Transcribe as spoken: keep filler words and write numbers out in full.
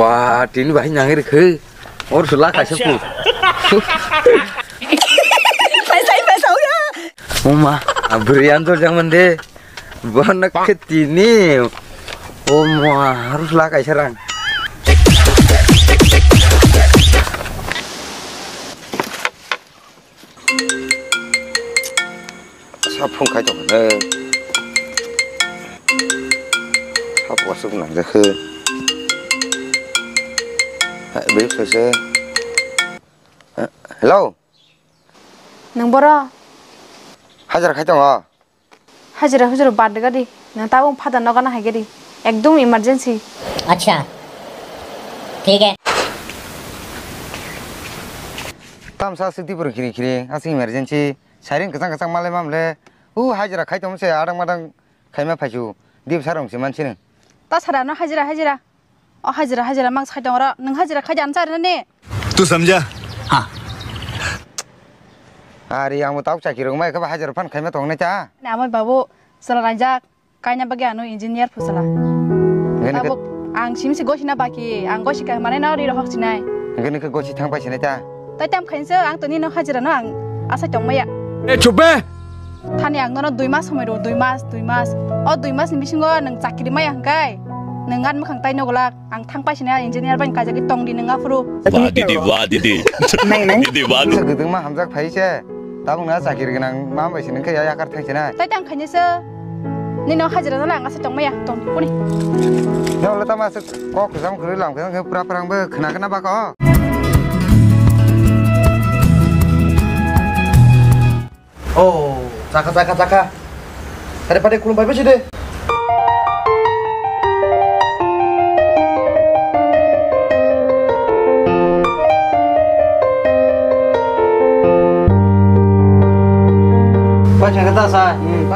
Wah, tini bahai nangri khe. Or sula kaisa pu. Paisa, paisa, ya. Oma, abrian to jangan de. Bona khe tini. Oma, harus la kaisa rang. Sa phone khai tong le. Sa wasuk nang jakhe. Bel sese. Hello. Nang boro? Hajar khai tongo. Hajira hujura bad gadi. Nang tabung phada noga na hai gadi. Ekdum emergency. Acha. Thik hai. Tamsa sik dipur khiri khiri asing emergency. Siren kwchang kwchang malai mamle. U hajira khai tongse adang madang khaima phaisu. Dip sarong se mansi nang. Ta sara no hajira hajira. O hajira hajira mang sai tong ro. Nang hajira khai jan sar ne. Tu samjha? Ha. Ari ang bo tok chakiri rok mai khe hajira phan khaima tong nai ta. Ne amai babu sala raijak. Kaina bagwi ano engineer phusala. Ngene ke- Tabuk ang simsi gosina baki, ang gosi ka mane no ri rohok sinai. Ngene ke gosi thang pai sinai ta. Tai tam khainse ang toni no hajira no ang asai tong maya. E chup be. Thani ang nono dui mas somoi ro, dui mas, dui mas. O dui mas ni bisingo nang chakiri maya hwnkhe nang gan mukhang tai no golak. Ang thang paisina engineer bai kaijagwi tongdi nang aphuru. Wah, didi, wah, didi. Nai, nai. Didi, wah, didi. Sa gudung ma hamjak phai se. Tabuk na chakiri gwnang ma bai se nang khe ya yakar thang se na. Tai tang khaini se. Nino hajira jala ang asa tong maya tong kuni. No le tama se kok jam khuri lam khang pura pura ang be khna khna ba ko. Oh, chakha, chakha, chakha. Pare, pare, khulum pai besi de. Paisa kata sa.